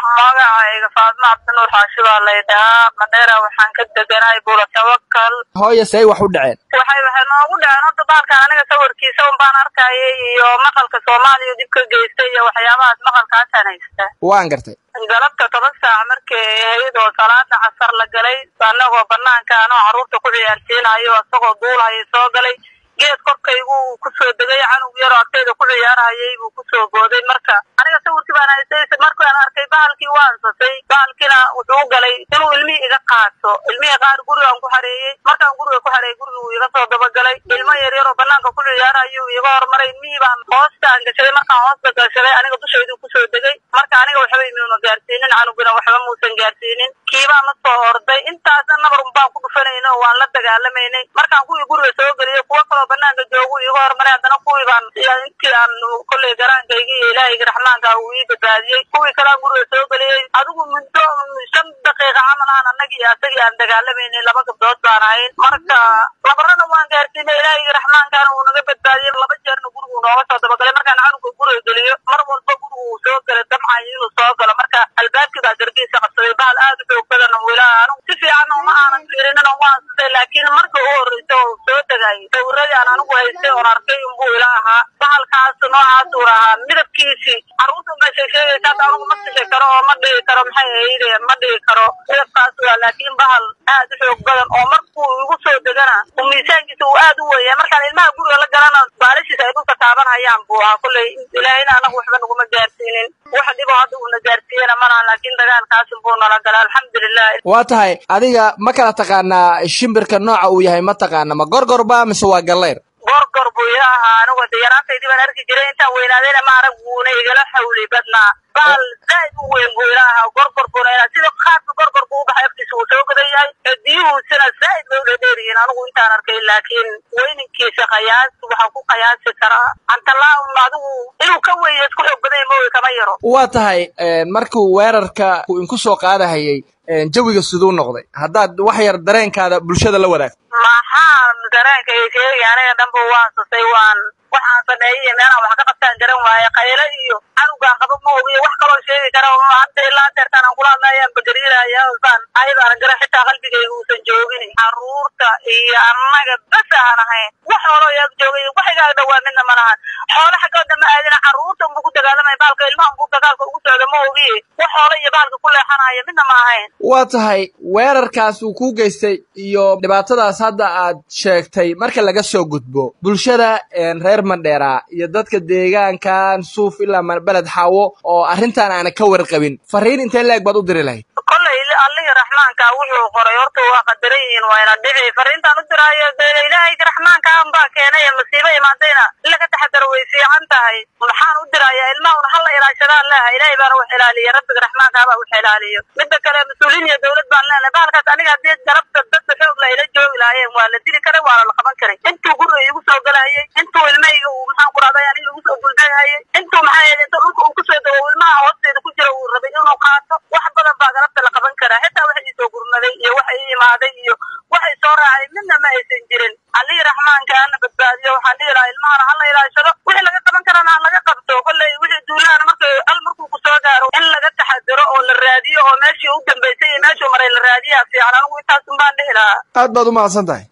Magacayga Faadmo Cabdinuur Xaashi baa lay dhahaa. Mandheera waxaan ka deganahay Buula Tawakal. Hooyo, say wax u dhaceen? Waxay noogu dhaceen horta baalka aniga sawirkiisa un baan arkayay iyo maqalka Soomaaliya dib ka geystay iyo waxyaabahaas maqalkaasaan haysta. Waan gartay. Galabta 10 saac markay ahayd oo salaada casar la galay, anagoo banaanka anoo carruurta ku ciyaarsiinayo, isagoo duulaya soo galay. Geed korkaygu uu kusoo degay, canug yaroo agtayda ku ciyaarhayay buu kusoo booday. Marka aniga sawirkii baan haystay. Markaan arkay bahalkii waan sasay. Bahalkiina wuxuu galay inuu ilmihii iga qaato. Ilmihii qaar gurigaan ku xareeyey. Markaan guriga ku xareeyey, guriga wuu iga soo dabagalay. Ilmo yar yaroo banaanka ku ciyaarhayo iga hormaray. Ilmihii baan hoostaan gashaday. Markaan hoosta gashaday, aniga dushaydu kusoo degay. Marka aniga waxba imuuna gaarsiinin, canugina waxba muusan gaarsiinin. Kiibaan la soo orday. Intaasna nabar un baan ku dhufanayna oo waan la dagaalamaynay. Markaan kuwii guriga soo geliyay, kuwo kaloo banaanka joogu iga hormaray. Haddana kuwii baan intii aan kolley garaankayga iyo Ilaahayga raxmaanka uu ii badbaadiyey, kuwii kalean guriga soo geliyey. Adigu muddo 5 daqiiqa camal aan annagii iyo asagii aan dagaalamaynay, laba gabdood baan ahayn. Marka labarana waan gaarsiinay, Ilaahayga raxmaankaana uu naga badbaadiyey. Laba jeerna gurigu nooga soo dabagalay. Markaan canuga guriga geliyo, mar walba gurigu uu soo galay, damcayo inuu soo galo. Marka albaabkii baa garbihiisa qabsaday. Bahal aad u xoog badan wiilaa. Anigu si fiican uma aanan fiirinin oo waan sasay, laakiin marka u horreysa oo soo degayay, sawiradii aan anigu haystay oon arkay unbuu ila ahaa. Bahalkaas noocaas uu ahaa midabkiisii. Carruurta unbaa sheegsheegaysa hadda. Anigu ma sixi karo oo ma dhihi karo maxay ahayde, ma dhihi karo midabkaas waa, laakiin bahal aad u xoog badan oo markuu igu soo degana uu miisaankiisa uu aad u weya, markaan ilmaha guriga la galana baalashiisa ay dhulka taaban hayaan buu ahaa. Kolley Ilaahayna anagu waxba naguma gaarsiinin, wax dhibo hadda uuna gaarsiiyena malahan, laakiin dagaalkaas buu nala gala, alxamdulilah. Waa tahay. Adiga ma kala taqaanaa shimbirka nooca uu yahay? Ma taqaana ma gorgor ba mise waa gallayr? Gorgor buu ila ahaa. Anigu de yaraantaydii baan arki jiray, intaan weynaadayna ma arag. Wuuna igala xawli badnaa. Bahal zaaid u weyn buu ila ahaa. Gorgor buuna ila sida qaadka gorgor buu u baxay. Afkiisa uu soo godan yahay, biyuhuusina zaaid bay u dhadheer yihiin anigu intaan arkay, laakiin weyninkiisa qayaas waxaan ku qiyaasi karaa antalaa un adigu inuu ka weeye isku xoog badan yahay mooye, kama yaro. Waa tahay. Markuu weerarka uu inku soo qaadahayay, jawiga siduu noqday haddaad wax yar dareenkaada bulshada la wadaagto? Maxaa dareenka ay sheegaya? Aniga dhanba waan sasay. Waan waxaan sameeyey meelaan wax ka qabtaan garan waaye. Qaylo iyo canugaan qaba ma ogiyo, wax kaloo sheegi kara hadda ilaa deertaan aan kula hadlayaan bagariiraya saan ayadaanan garan. Xitaa qalbigayga uusan joogin. Carruurta iyo annaga bas aan ahayn, wax xoolo yaag joogay, wax igaaga dhawaa midna ma lahan. Xoolo xaggooda ma aadina. Carruurta unbuu ku dagaalamaya baalka, ilmaha unbuu dagaalka ugu socda ma ogiye, wax xoolo iyo baalka ku leexanaya midna ma ahayn. Waa tahay. Weerarkaas uu kuu geystay iyo dhibaatadaas hadda aad sheegtay marka laga soo gudbo, bulshada reer Mandheera iyo dadka deegaankan Suuf ilaa Beled Xaawo oo arrintan aana ka warqabin, fariin intee leeg baad u diri lahayd? Kolley Allihii raxmaanka wuxuu qoray horta waa qadaran yihiin, wayna dhici. Fariintaan u diraayo dee Ilaahayga raxmaanka baa keenay masiibo imaadayna in laga taxadaro way fiican tahay. Maxaan u dirayaa? Ilmaha un hala ilaashadaan leeha. Ilaahay baana wax ilaaliya, Rabbiga raxmaanka baa wax ilaaliyo. Midda kale, mas-uuliyiin iyo dawlad baan leenahay. Bahalkaas aniga haddii garabta dadka xoog la ila joogi lahaayeen, waa la dili karay, waana la qaban karay. Intuu guriga igu soo galayay, intuu ilmahayga uu maxaan ku rahday aniga igu soo duldegayay, intuu maxaa yeelay intuu dhulka uu kusoo dego ilmaha hoosteeda ku jira uu rabay inuu qaato, wax badan baa galabta la qaban karaa. Xitaa wax ii soo gurmaday iyo wax ii imaaday iyo wax i soo raacay midna ma aysan jirin. Allihii raxmaanka ana badbaadiyo. Waxaan dhihi lahaa ilmahana hala ilaashado, wixii laga qaban karana ha laga qabto. Kolley wixii duulaana marka al markuu kusoo gaaro in laga taxadiro oo la raadiyo oo meeshii u dambaysay iyo meeshuu maray la raadiyaa fiican. Anigu intaas un baan dhihi lahaa. Aad baad u mahadsan tahay.